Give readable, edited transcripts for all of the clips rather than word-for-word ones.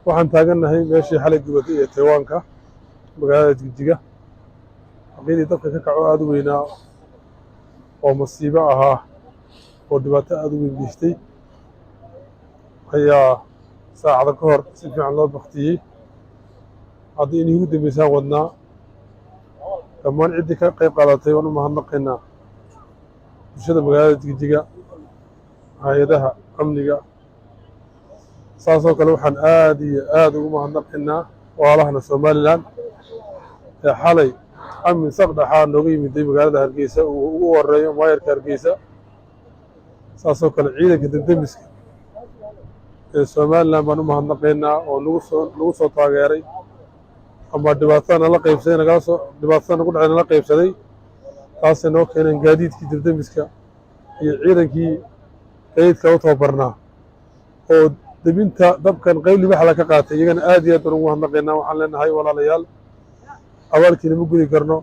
Waxaan taagannahay meeshii xalay gubatay ee Taiwaanka, magaalada Jigjiga. Xaqiidii dabka ka kaco aada u weynaa oo masiibo ahaa oo dhibaato aada u weyn geystay ayaa saacada ka hor si fiican loo baktiyey. Hadda inii ugu dambeysaan wadnaa. Dhammaan ciddii ka qayb qaadatay waan u mahadnaqaynaa, bulshada magaalada Jigjiga, hay-adaha amniga. Saasoo kale waxaan aad iyo aad ugu mahadnaqaynaa walaalahana Somaliland ee xalay amin saqdhaxaa nooga yimiday magaalada Hargeysa, uu ugu horeeyo maayarka Hargeysa. Saasoo kale ciidanka debdemiska ee Somaliland baan u mahadnaqaynaa oo nagu soo taageeray ama dhibaatada nala qaybsaday, nagala soo dhibaatada nagu dhacay nala qaybsaday. Taasay noo keeneen gaadiidkii debdemiska iyo ciidankii gaadiidka u tababarnaa oo debinta dabkan qayb libaxla ka qaatay. Iyagana aad iyo aad baan ugu mahadnaqaynaa. Waxaan leenahay, walaalayaal, abaalkiina ma gudi karno,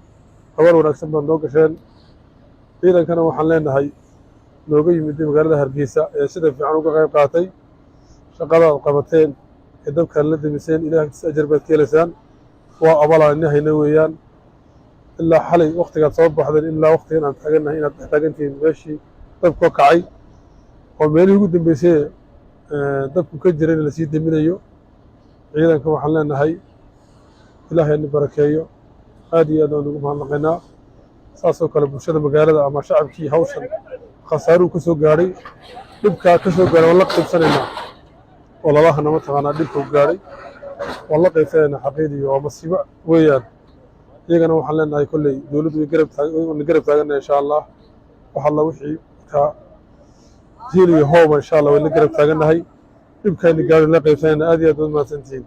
abaal wanaagsan baad noo gasheen. Ciidankana waxaan leenahay nooga yimid magaalada Hargeysa ee sida fiican uga qayb qaatay shaqada aad qabateen ee dabkaan la demiseen, Ilaah agtiisa ajar baad ka helaysaan. Waa abaal aan ini hayna weeyaan. Ilaa xalay waktigaad soo baxdeen ilaa waktigan aan taagannahay inaad dhex taagantihiin meeshii dabka kacay oo meelihii ugu dambeysay dabku ka jirayna lasii deminayo. Ciidanka waxaan leenahay, Ilaahay ani barakeeyo, aad iyo aad waan ugu mahadnaqaynaa. Saasoo kale bulshada magaalada ama shacabkii hawshan khasaaruhu ka soo gaadhay, dhibkaa ka soo gaadhay waan la qaybsanaynaa. Ololahana mataqaanaa dhibka u gaadhay waan la qaybsanaynaa. Xaqiidii waa masiibo weeyaan. Iyagana waxaan leenahay, kolley dowladdu way garab taag, wayna garab taagannahay, insha Allah. Wax alla wixii ka hiil iyo hooba, insha Allah, way la garab taagannahay. Dhibkaani gaadhay la qaybsanayna. Aad iyo aad baad mahadsantihiin.